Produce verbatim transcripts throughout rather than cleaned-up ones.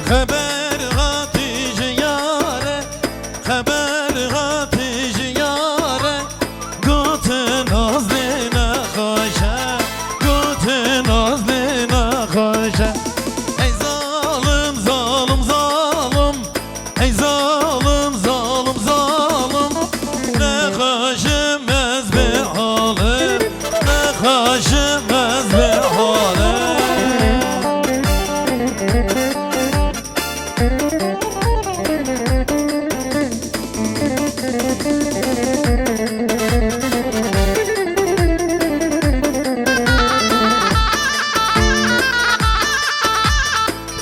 Xeber hatî ji yare, xeber hatî ji yare, gotin Nazlî nexweş e, gotin Nazlî nexweş e. Ey zalim, zalim, zalim, ey zalim, zalim, zalim, nexweşim ez bê halim, nexweşim ez bê halim.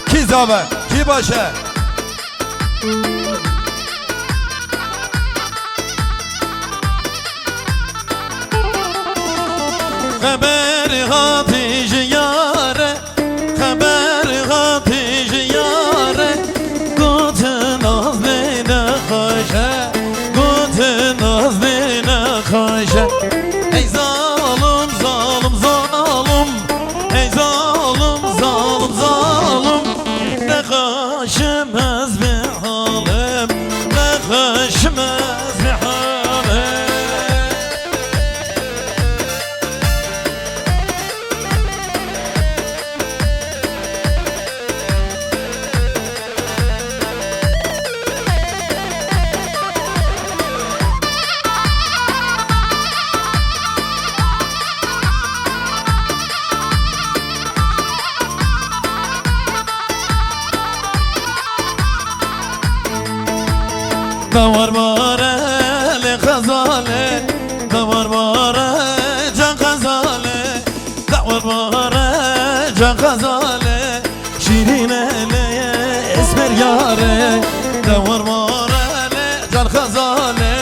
Kî zave, kî baş e? Xeber hatî ji yare, xeber hatî ji yare, gotin Nazlî nexweş e, gotin Nazlî nexweş e. Ey zalim, zalim, zalim, ey zalim, zalim, zalim, nexweşim ez bê halim, nexweşim ez bê halim. Dawar bare lê xezalê, dawar bare can xezalê, dawar bare can xezalê, şîrîne lê esmer yare, dawar bare lê can xezalê,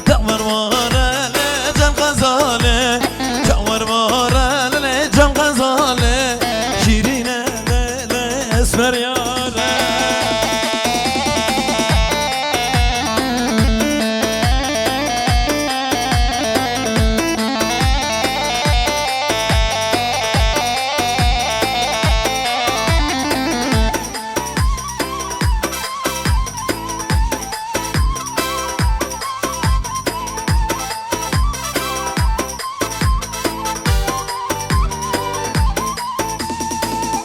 dawar bare lê can xezalê, dawar bare lê can xezalê, şîrîne lê esmer yare.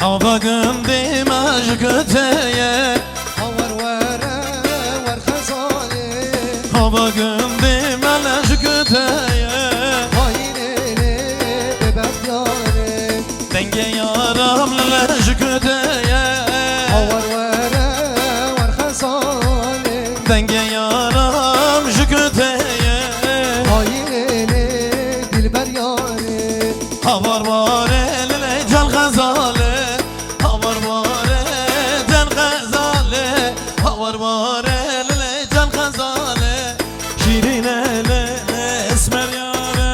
Ava gundê me ji kuteye. Hawer were wer xezalê. Ava gundê me le ji kuteye. Hayînê lê bê berdiyarê. Dengê yaram le ji kuteye. Hawer were wer xezalê. Dengê yaram ji kuteye. Hayînê lê dilber yarê. Havar ware lê can xezalê. Havar ware can xezalê. Havar ware lê can xezalê. Şîrîne lê esmer yare.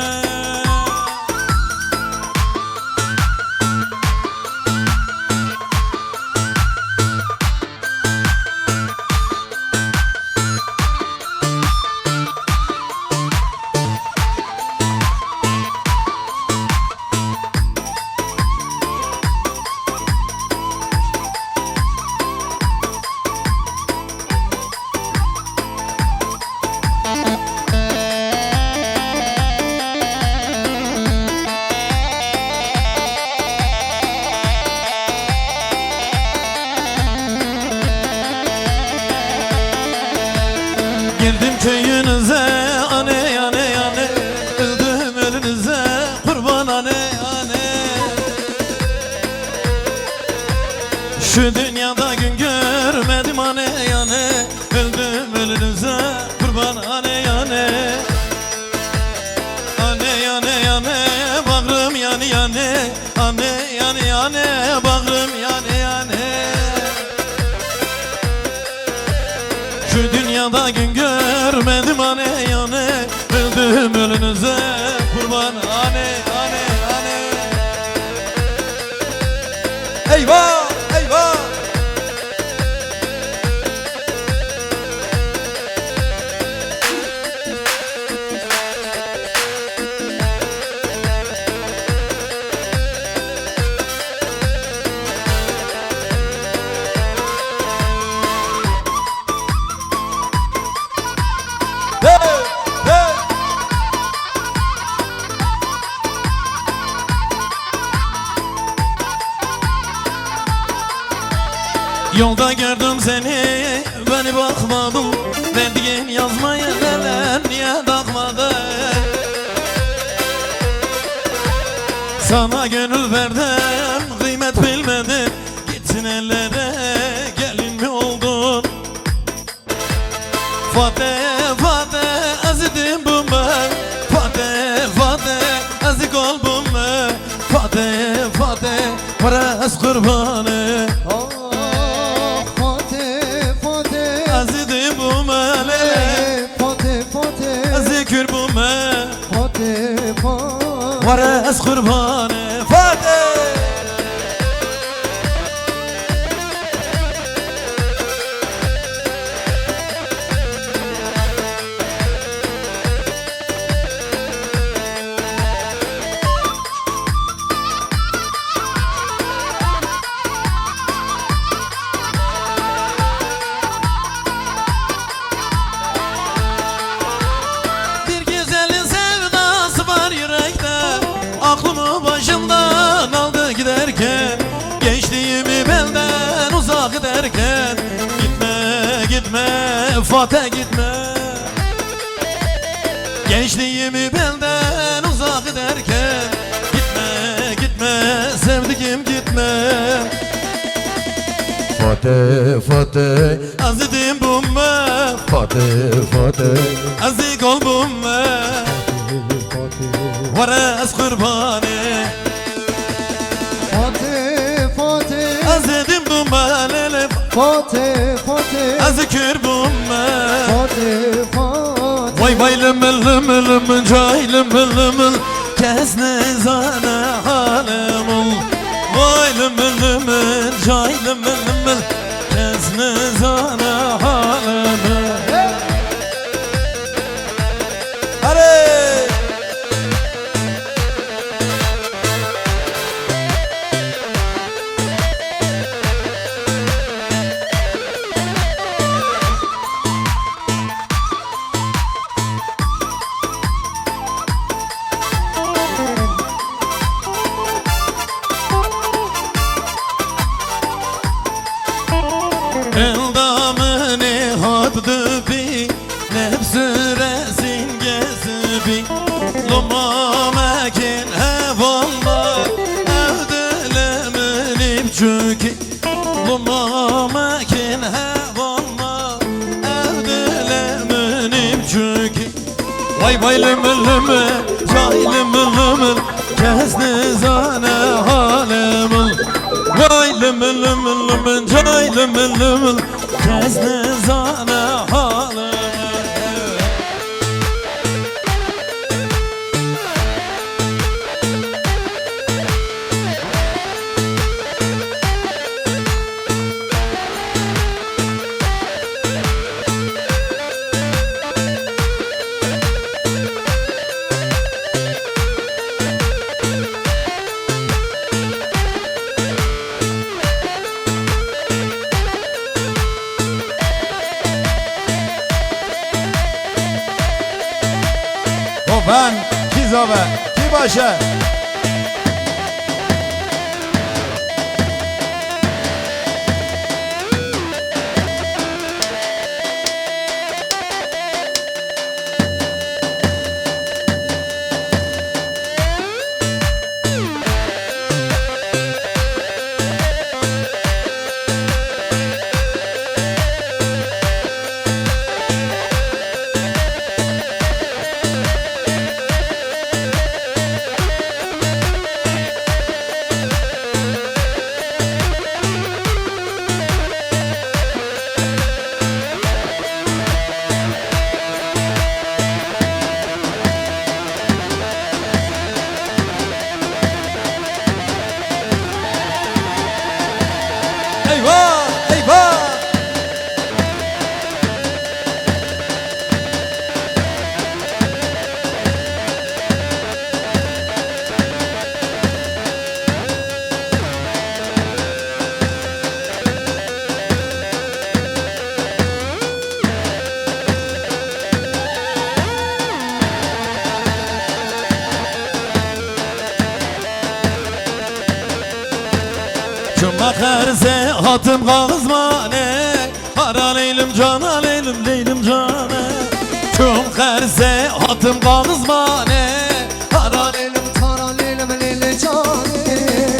Geldim köyünüze, ane, ane, ane. Öldüm ölünüze, kurban, ane, ane. Şu dünyada gün görmedim, ane, ane. Öldüm ölünüze, kurban, ane, ane. Ane, ane, ane, bağrım yani, yani. Ane, yani, ane, bağrım yani, yani. Şu dünyada gün görmedim, ane, yani. Öldüm ölünüze, kurban, ane, ane, ane. Eyvah, eyvah. Yolda gördüm seni, beni bakmadım. Verdiğin yazmayı neden niye takmadın? Sana gönül verdim, kıymet bilmedin. Gittin ellere, gelin mi oldun? Fatê, Fatê, ez ê din bûme. Fatê, Fatê, ez ê gol bûme. Fatê, Fatê, were ez qurbanê. Ah, Fatê, Fatê. Ez ê din bûme, lê, lê. Fatê, Fatê. Ez ê kür bûme. Fatê, Fatê. Were ez qurbanê. Fatê. Bir güzelin sevdası var yürekte, aklımı başımdan aldı giderken, gençliğimi benden uzak ederken, gitme, gitme, Fatê, gitme. Gençliğimi benden uzak ederken, gitme, gitme, sevdiğim, gitme. Fatê, Fatê. Ez ê din bûme. Fatê, Fatê. Ez ê gol bûme. Were ez qurbanê. Fatê, Fatê. Ez ê din bûme, lê, lê. Fatê, Fatê. Ez ê kür bûme. Fatê, Fatê. Vay vay, limil, limil, limil, cay, limil, limil. Kes nizane halimil. Vay limil, limil, cay, limil, limil. Kes nizane halimil. Hey! Erê! Endamini hat dibî, nefsü resin gezibî. Loma mekin hevallah, ev dilê min î biçûkî. Loma mekin hevallah, ev dilê min î biçûkî. Vay vay limil limil, cay limil limil, kes nizane halimil. Vay limil limil limil, cay limil limil, kes nizane halimil. Goven, kî zave, kî baş e? Xerze hatim Qaxizmanê, hara leylim cana leylim leylim cana. Çûm Xerze hatim Qaxizmanê, hara leylim tara leylim leylim canê.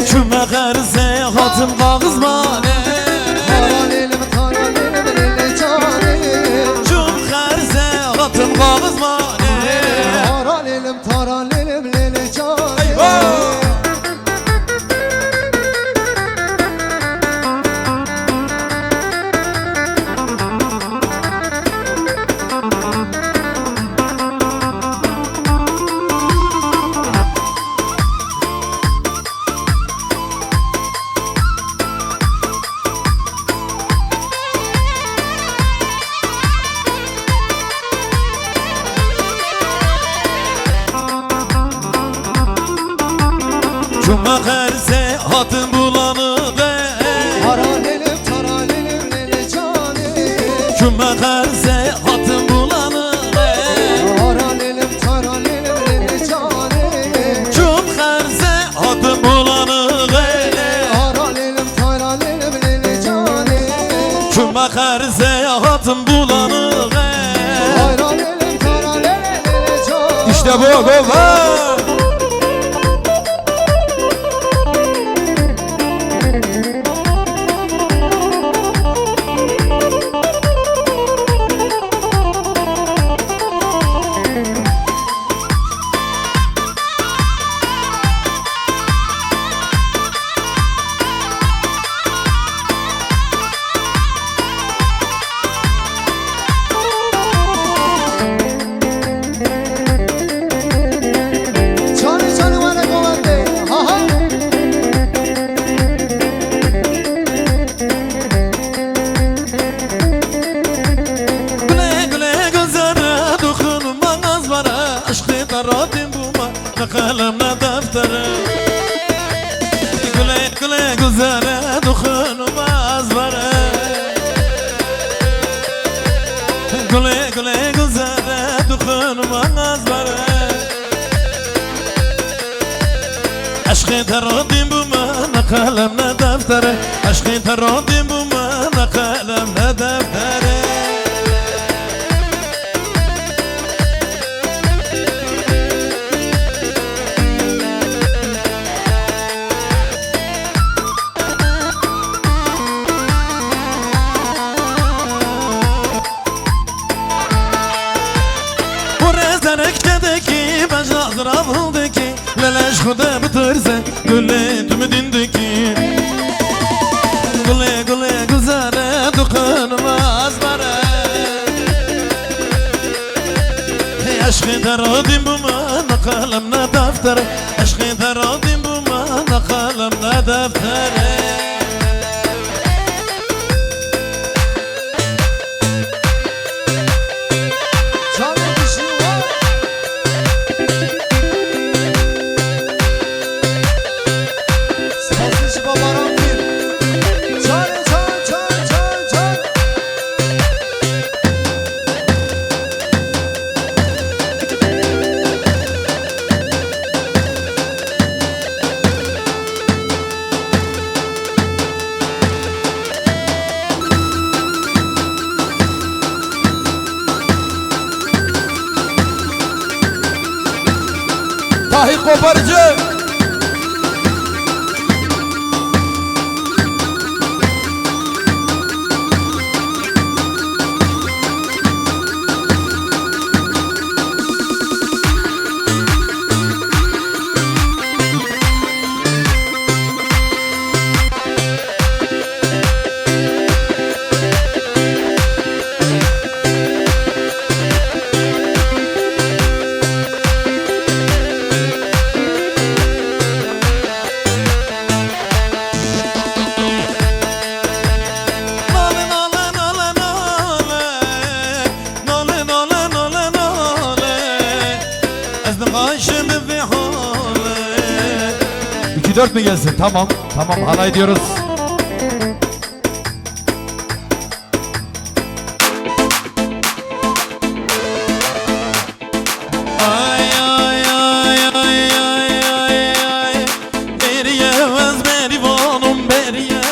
Çûm Xerze hatim Qaxizmanê, hara leylim tara leylim leylim canê. Çûm Xerze hatim Qaxizmanê, hara leylim tara leylim leylim canê. Eyvah! Çûme Xerze hatim Bulanıqe. Hara lêlim tara lêlim lêlê canê. Çûme Xerze hatim Bulanıqe. Hara lêlim tara lêlim lêlê canê. Çûm Xerze hatim Bulanıqe. Hara lêlim tara lêlim lêlê canê. Çûme Xerze hatim Bulanıqe. Hara lêlim tara lêlim lêlê canê. İşte bu, bu, bu. Canê canê were govendê. Ha, ha. Gulê, gulê, gulzare, duxunuma azbare, eşqê te radin bûma, ne qelem, ne deftere. Gulê, gulê, gulzare, duxunuma azbare. Gulê, gulê, gulzare, duxunuma azbare. Eşqê te radin bûma, ne qelem, ne deftere. Eşqê te radin bûma, ne qelem, ne deftere. Û rêzerek çedekî, beja zirav hildekî, leleş xwe de bitirse, gulê tu min dîn dikî. Gulê, gulê, gulzare, duxunuma azbare. Hey, eşqê te radin bûma, ne qelem, ne deftere. Eşqê te radin bûma, ne qelem, ne deftere. Canê dijî we. Spasî ji Babaran Pîr. Canê can, can, can, can. Tahî Koparcı. Nale, nale, nale, nale. Nale, nale, nale, nale. Ez nixweşim bi vê hale. İki dört mü gelsin? Tamam, tamam. Halay diyoruz. Ay, ay, ay. Bêrî ye ez bêrîvan im, bêrî ye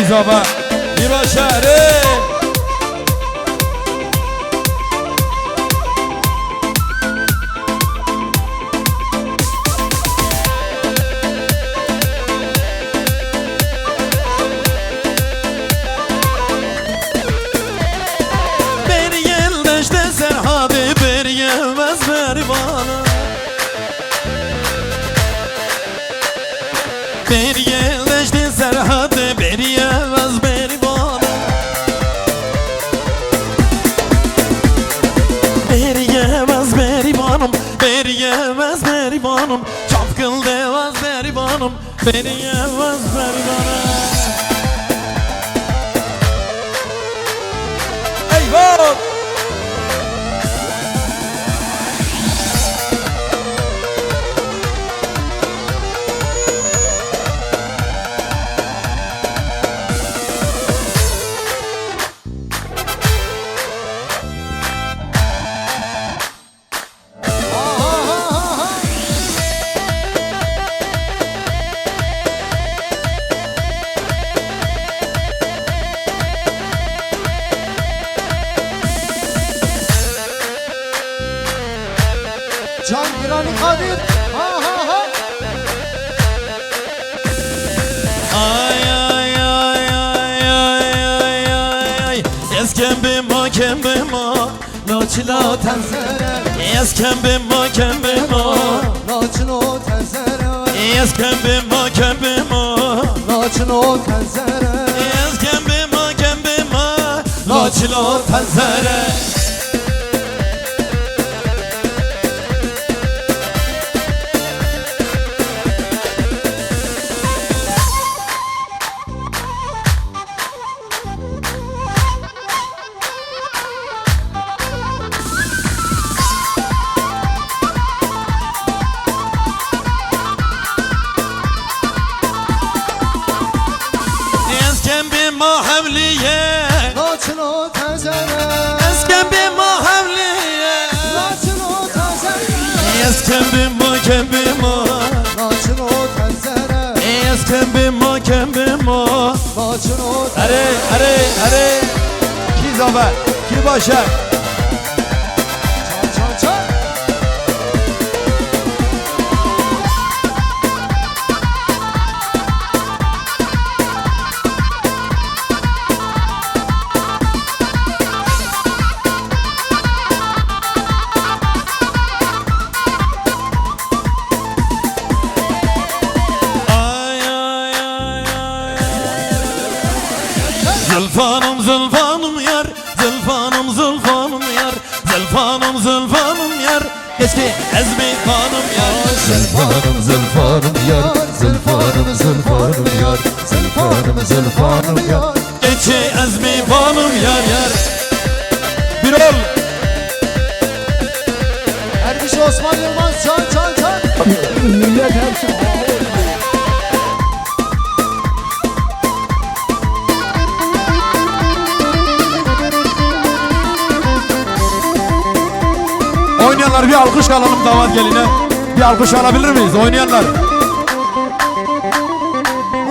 Zaba, Hîra şehrê. Beriyel deştê Serhadê, beriyel ez berî bana. Beriyel deştê Serhadê, beriyel ez berî bana. Beriyel ez berî banim, beriyel ez berî banim. Çavkil de ez berî banim. Beni yemez bergana. Eyvah! Can Giranî Kadir. Ha, ha, ha. Ay, ay, ay. Ez kembê ma, kembê ma. Laçino tenzere. Ez kembê ma, kembê ma. Laçino tenzere. Ez kembê ma, kembê ma. Laçino tenzere. Ez kembê ma, kembê ma. Laçino tenzere. Ez kembê ma hewlî ye. Laçino tenzere. Ez kembê ma hewlî ye. Laçino tenzere. Ez kembê ma, kembê ma. Laçino tenzere. Ez kembê ma, kembê ma. Laçino tenzere. Erê, erê, erê. Kî zabe, kî baş e? Çal, çal, çal. Ay, ay, ay, ay. Zülfanım, zülfanım yar, zülfanım, zülfanım yar, zülfanım, zülfanım yar. Keşke ez bî xanim yar. Zülfanım, zülfanım yar, zülfanım, zülfanım yar, zülfanım, zülfanım yar. Keçê ez bî xanim yar yar. Birol. Ermiş Osman Yılmaz, can, can, can. Millet her şey. Oynayanlar, bir alkış alalım damat geline. Bir alkış alabilir miyiz? Oynayanlar.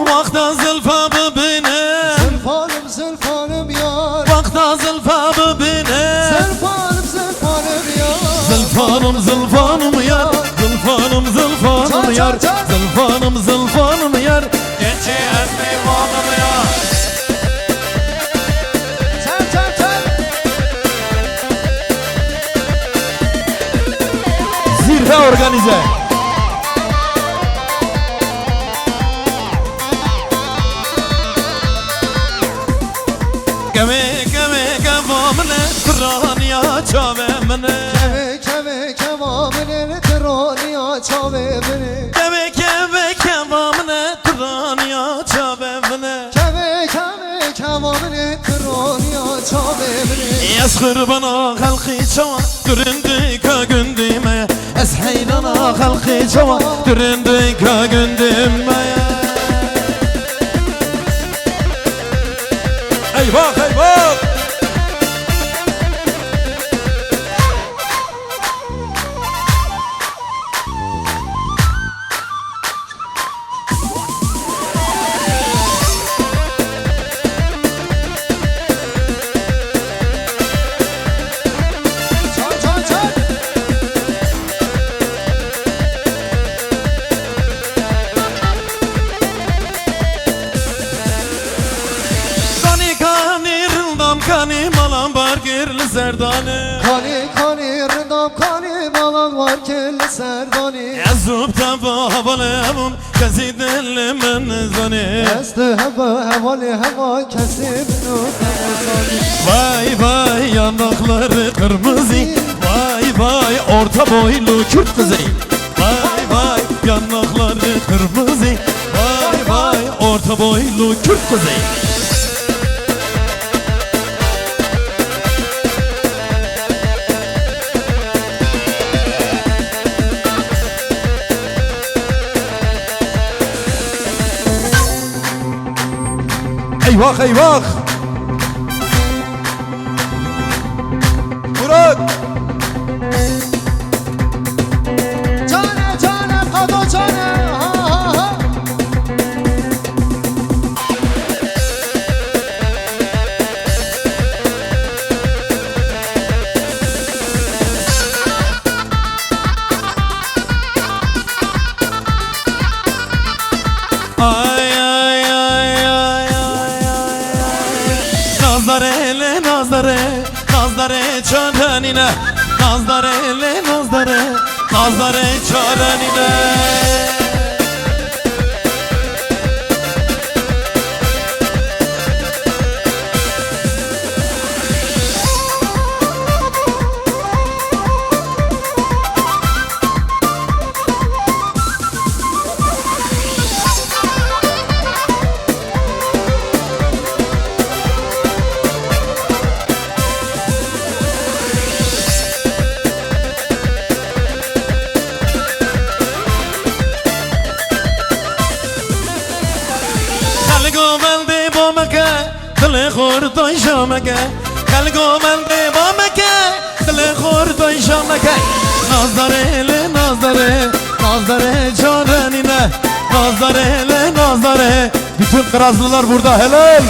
Wexta zilfa bibîne. Zilfanım, zilfanım yar. Wexta zilfa bibîne. Zilfanım, zilfanım yar. Zilfanım, zilfanım yar. Zilfanım, zilfanım yar. Can, can, can. Zilfanım, zilfanım yar. Keçê ez bî xanim yar. Çal, çal, çal. Zirve organize. Kevê, kevê, keva min e, piraniya çavê min e. Kevê, kevê, keva min e, piraniya çavê min e. Kevê, kevê, keva min e, piraniya çavê min e. Kevê, kevê, keva min e, piraniya çavê min e. Ez qurbana xelqî çawa, tu rindika gundî me ye. Ez heyrana xelqî çawa, tu rindika gundî me ye. Eyvah, eyvah! Kanî malan bar kir li serdanê. Kanî, kanî, rindam kanî, malan bar kir li serdanê. Ez û bi te ve hevalê hebûm, kesî dilê min nizanê. Ez di heva hevalê hema kesî min û te nizanê. Vay vay yanakları kırmızı, vay vay orta boylu Kürt kızı. Vay vay yanakları kırmızı, vay vay orta boylu Kürt kızı. Eyvah eyvah! Murat! Cane, cane, Kado cane, ha, ha, ha. Ay, ay, ay. Nazdarê lê nazdarê, nazdarê çarenîne. Nazdarê lê nazdarê, nazdarê çarenîne. Xelko bendê bo meke, dilê xor doy jameke. Xelko bendê bo meke, dilê xor doy jameke. Nazdarê lê nazdarê, nazdarê carenîne. Nazdarê lê nazdarê. Bütün Kıraslılar burada, helal.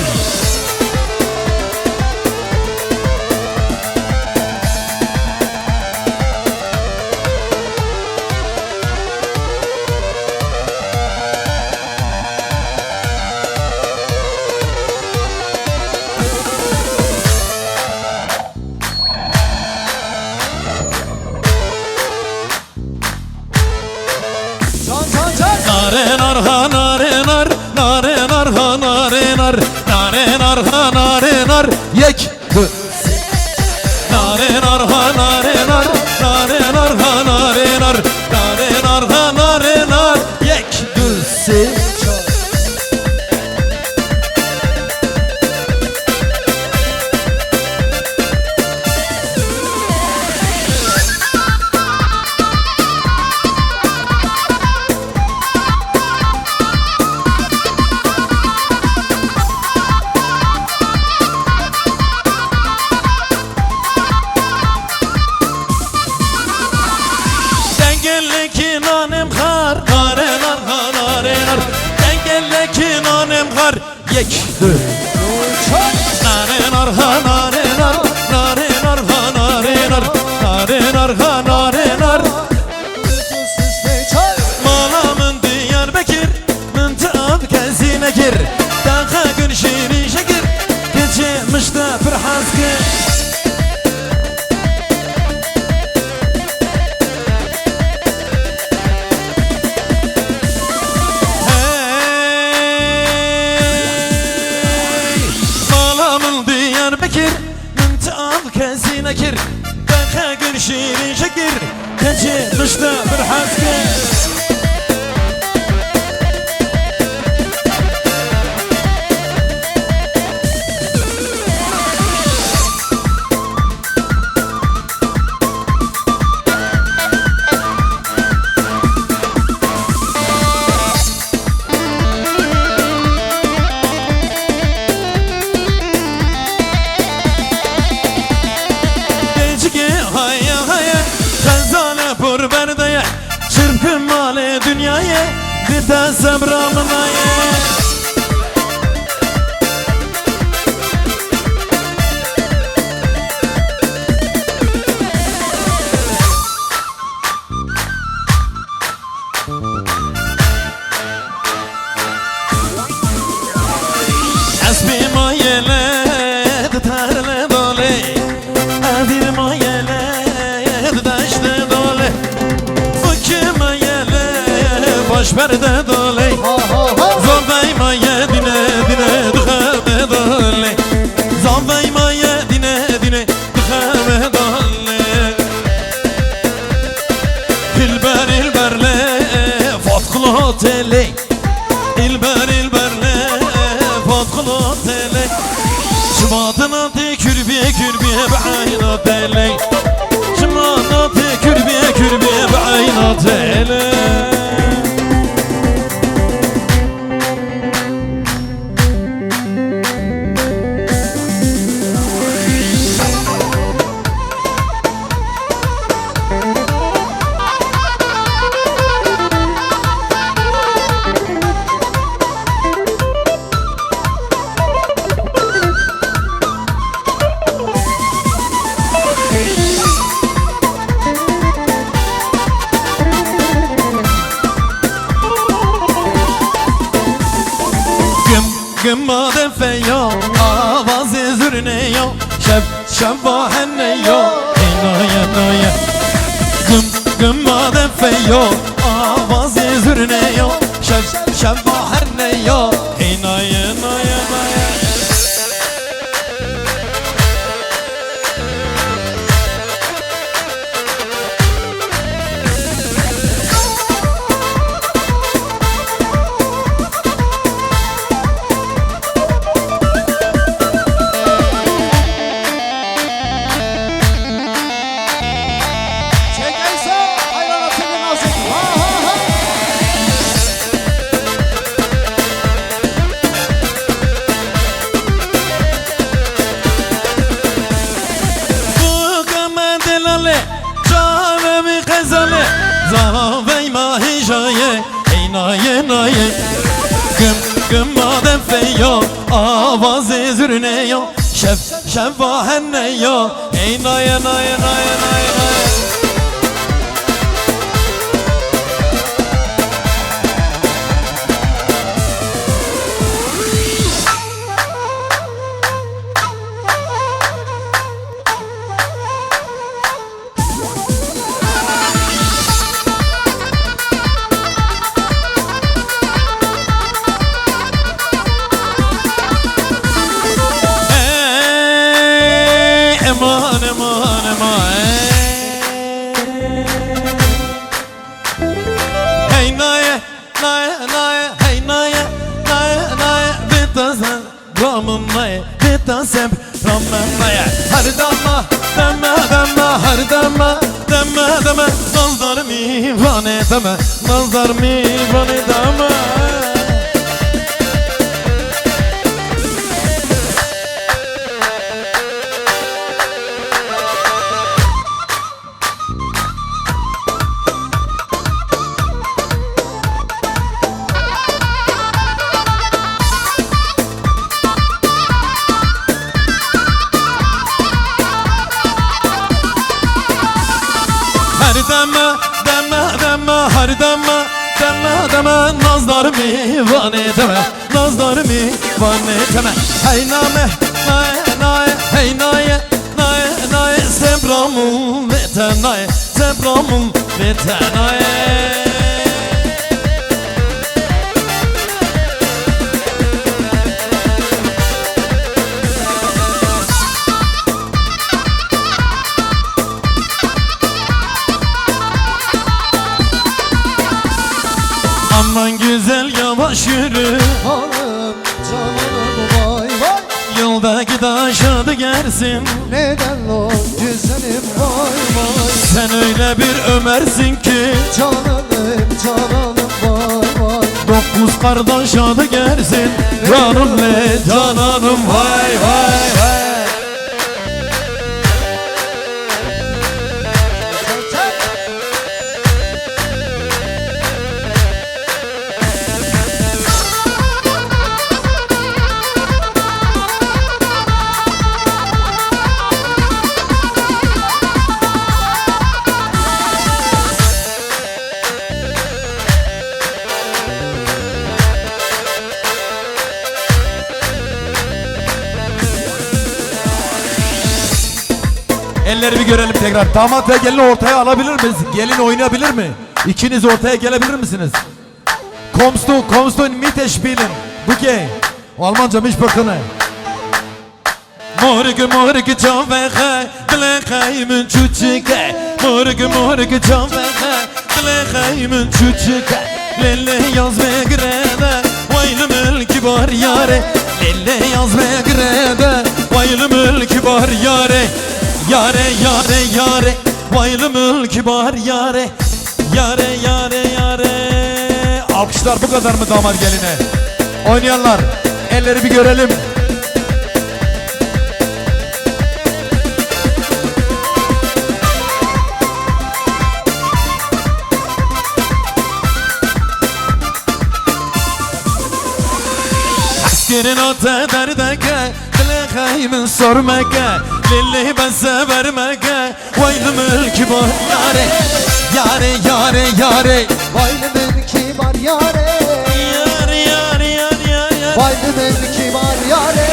Can, can, can. Nare nar ha nare nar, nare nar ha nare nar, nare nar ha nare nar. Yek, du. Nare nar ha nare nar, nare nar ha nare nar, nare nar ha nare nar. Yek, du, sê, çar. Tengelekî nanê min xar, nare nar ha nare nar. Tengelekî nanê min xar. Yek, du. Nare nar ha nare nar, nare nar ha nare nar, nare nar ha nare nar. Mala min Diyarbekir, min tu av kesî nekir. Daxa gun şîrîn şekir, keçê mişte pir hez kir. Hey, mala min Diyarbekir, min tu av kesî nekir. Daxa gun şîrîn şekir, keçê mişte pir hez kir. Keçikê haye haye, xezale pir berde ye. Çirpin malê dinyayê, dide sebra min ayê. Espê mayê lê di terle Xula tele. Şima tena tê kurbê, kurbê bi eyna tele. Şima na tê kurbê, kurbê bi eyna tele. Gim, gima de feya, avazê zurneya, şev, şeva heneya, hênaye, naye. Gim, gima de feya, avazê zurneya, şev, şeva heneya, hênaye, naye, naye. Çek Eysa, hayran atını nazik. Ha, ha, ha. Bûka me delale, çavê min xezale, zavey ma hêjaye, hey naye naye. Gim, gima de feya, avazê zurneya, şev, şeva heneya, hey naye, naye, naye, naye, naye. Hey, eman, eman, eman, hey. Hey, naye, naye, naye, hey, naye, naye, naye, bita sen, ramın naye, bita sen, ramın naye. Her dama, dama, dama, her dama, dama, dama, nazdarım ivanê dama, nazdarım ivanê dama. Her dema, dema, dema, her dema, dema, dema, nazdarım ivanê deme. Nazdarım ivanê deme. Hey name, naye, naye, hey naye, naye, naye, sebramım ve tenaye, sebramım ve tenaye. Aman güzel yavaş yürü. Hanım, canım, vay vay. Yoldaki taşa da gelsin. Neden o güzelim, vay vay. Sen öyle bir ömersin ki. Canım, canım, vay vay. Dokuz kardeş adı gelsin. Canım le cananım, vay vay vay. Elleri bir görelim tekrar. Damat ve gelini ortaya alabilir miyiz? Gelin oynayabilir mi? İkiniz ortaya gelebilir misiniz? Kommst du, kommst du in Mitte spielen? Buke. O Almanca mich bakın. Morgen, morgen, çavexe, dilexey min çûçike. Morgen, morgen, çavexe, dilexey min çûçike. Lele yaz me girede, way li milki bar yare. Ellê yaz me girê de, way li milkî bar yare. Yare, yare, yare, way li milkî bar yare. Yare, yare, yare. Alkışlar bu kadar mı damat geline? Oynayanlar, elleri bir görelim. Heskirina te derdeke, dilê xey min sor meke, lê lê bese ber meke, way li milkî bar yare, yare, yare, yare. Way li milkî bar yare. Yare, yare, yare, yare, yare. Way li milkî bar yare.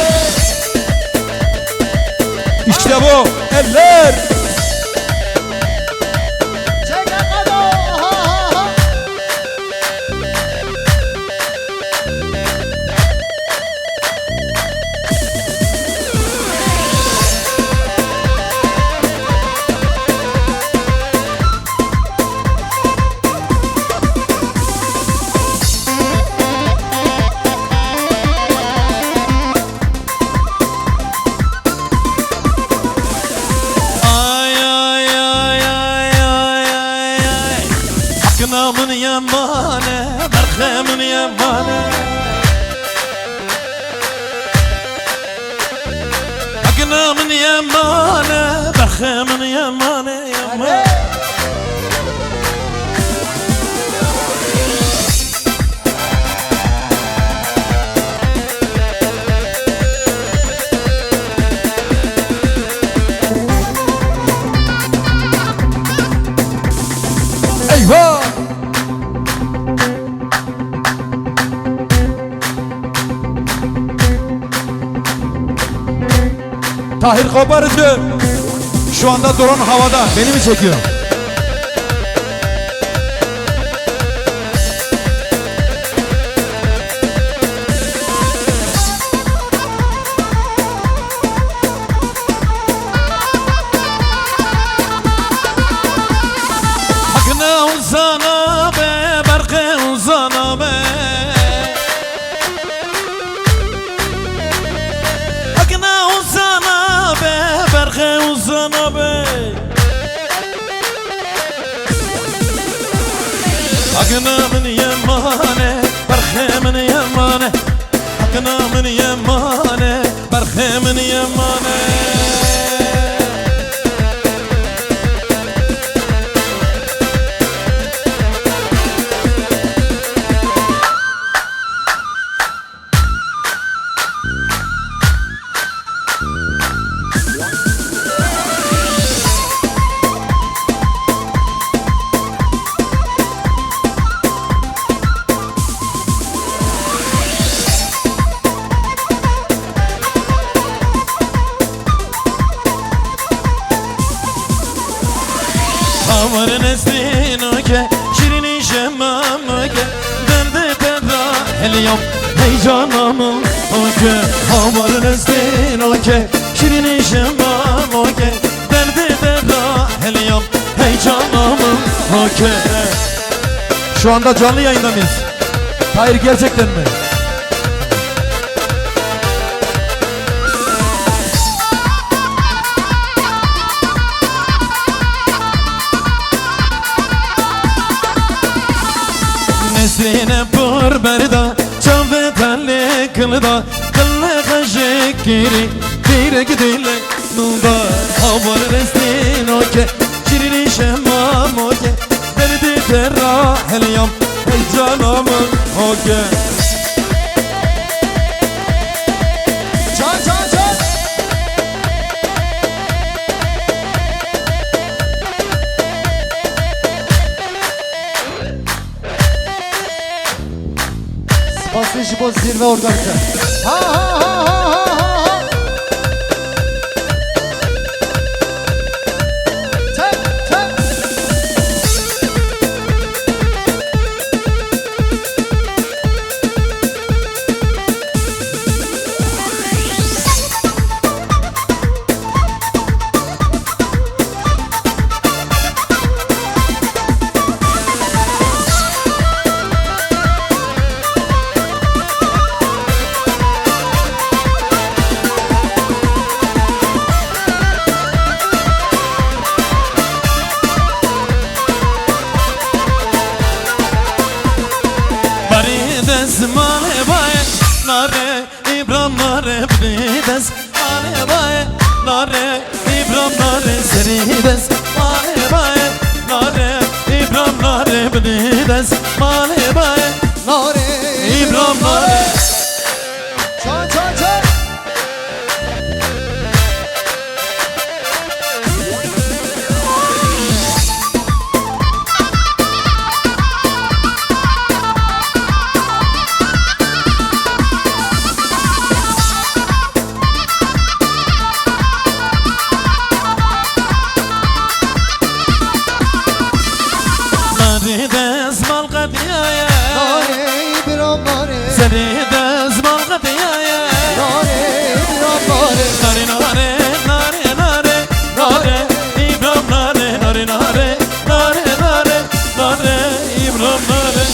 İşte bu, eller. Çek akado, ha, ha, ha. Ay, ay, ay. Hakna min yemane, berxê min yemane. Hakna min yemane, berxê min yemane, yemane. Eyvah! Tahir Koparıcı şu anda drone havada. Beni mi çekiyor? Hakna uzana be, berxê uzana be. Hakna uzana be, berxê uzana be. Hakna min yemane, berxê min yemane. Hakna min yemane, berxê min yemane. Haber nestîno ke, şîrînî şemamo ke, derdê te da heliyam, hey cana min o ke. Haber nestîno ke, şîrînî şemamo ke, derdê te da heliyam, hey cana min o ke. Şu anda canlı yayında mıyız? Hayır, gerçekten mi? Nesrîne pir berda, çavê te lê kilda, dilê xwe jê kirî, dîrek dilê nûda. Habar restîno ke, şîrînî şemamo ke, derdê te ra heliyam, hey cana min o ke. Can, can, can. Spasî ji bo zîrve organîze. Ha, ha, ha. Çek, çek. Bidî dest malê bayê nare, Îbram nare, serî dest malê bayê nare, Îbram nare, bidî dest malê bayê nare, Îbram nare. Çay, çay, çay. Narê destmal qediyaye. Narê bira narê. Serê destmal qediyaye. Narê bira narê. Narê, narê, narê, narê, narê. Îbram narê, narê, narê, narê, narê, narê, Îbram narê.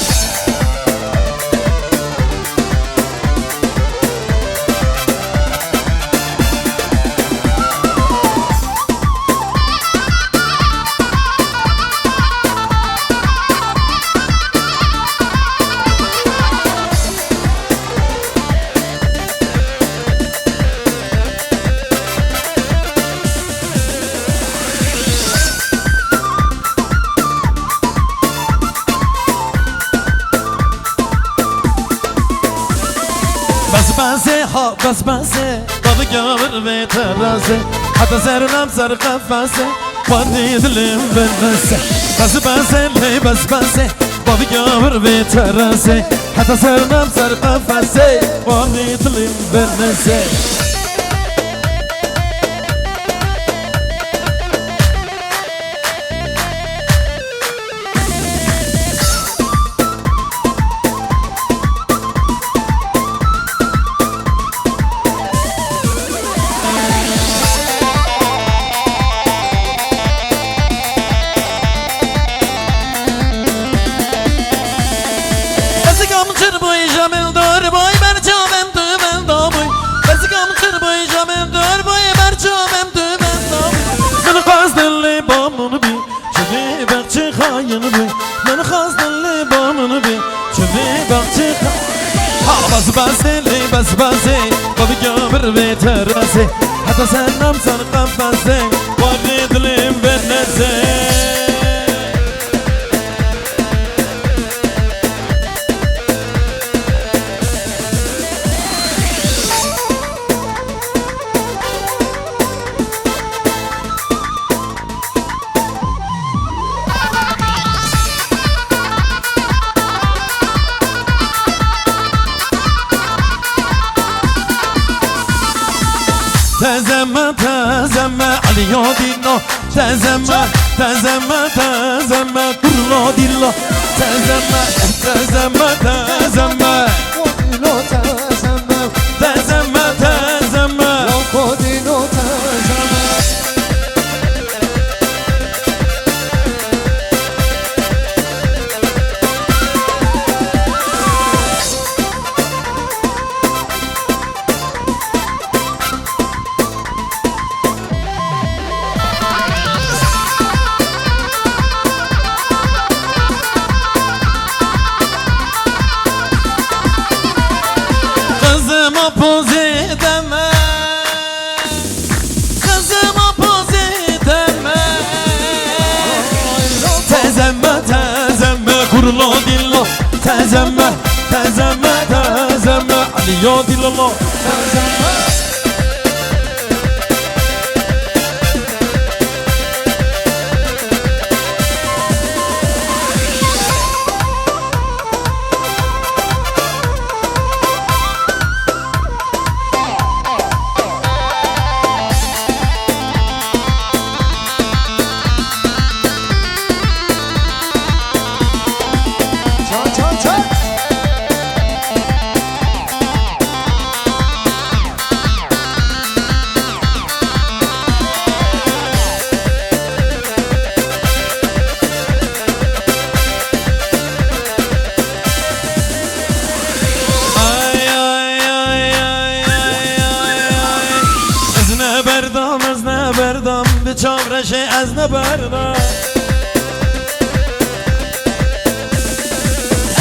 Bes besê, ha, bes besê. Bavî gavir vê terasê. Heta ser nam ser qefesê. Xwendî dilim binvise. Bes besê, lê bes besê. Bavî gavir vê terasê. Heta ser nam ser qefesê. Xwendî dilim binvise. Bezika min çir bûy, jamil dor bûy, ber çavem tu benda bûy. Bezika min çir bûy, jamil dor bûy, ber çavem tu benda bûy. Min xwest dilê ba min bî, çi vê bexçê xayin bû. Min xwest dilê ba min bî, çi vê bexçê xa-, ha, bes besê, lê bes besê. Bavî gavir vê terasê. Heta ser nam ser qefesê. Warê dilê min nezê. Tezeme, tezeme, Aliyo Dino. Tezeme, tezeme, tezeme, kurlo dilo. Tezeme, tezeme, tezeme. Kodino tezeme. Tezeme, tezeme. Lo kodino tezeme. Qizim pozê deme. Qizim pozê deme. Tezeme, tezeme, kurlo dilo. Tezeme, tezeme, tezeme, Aliyo dilo. Tezeme. Ay, ay, ay. Ez neberdam, ez neberdam, bi çavreşê ez neberdam.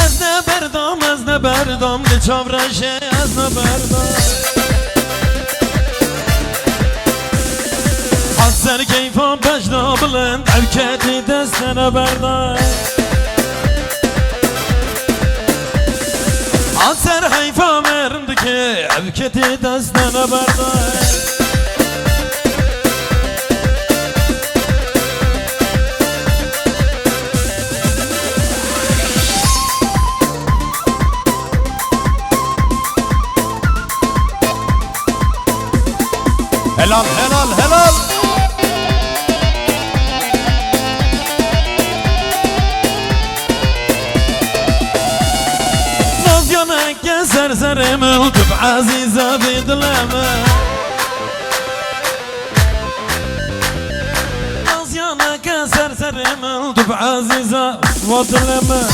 Ez neberdam, ez neberdam, bi çavreşê ez neberdam. Keyfa bejna bilind, ev ketî destene berda. Aser heyfa merim dike, ev ketî destene berda. Helal, helal, helal. Nazyaneke ser serê min, tu bi ezîza vê dilê min. Nazyaneke ser serê min, tu bi ezîza va dilê min.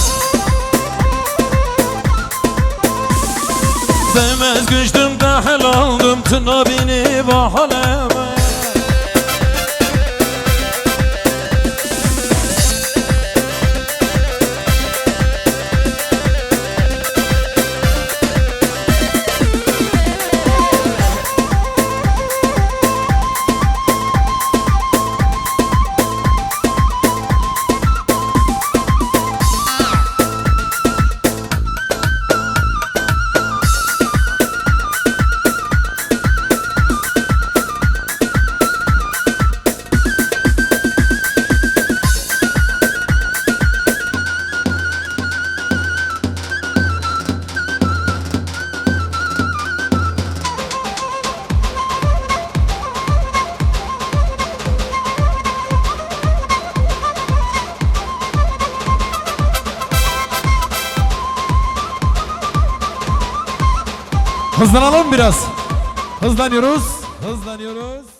Demez güçtüm de helaldim, tu nabînî va halê min. Hızlanalım biraz. Hızlanıyoruz. Hızlanıyoruz.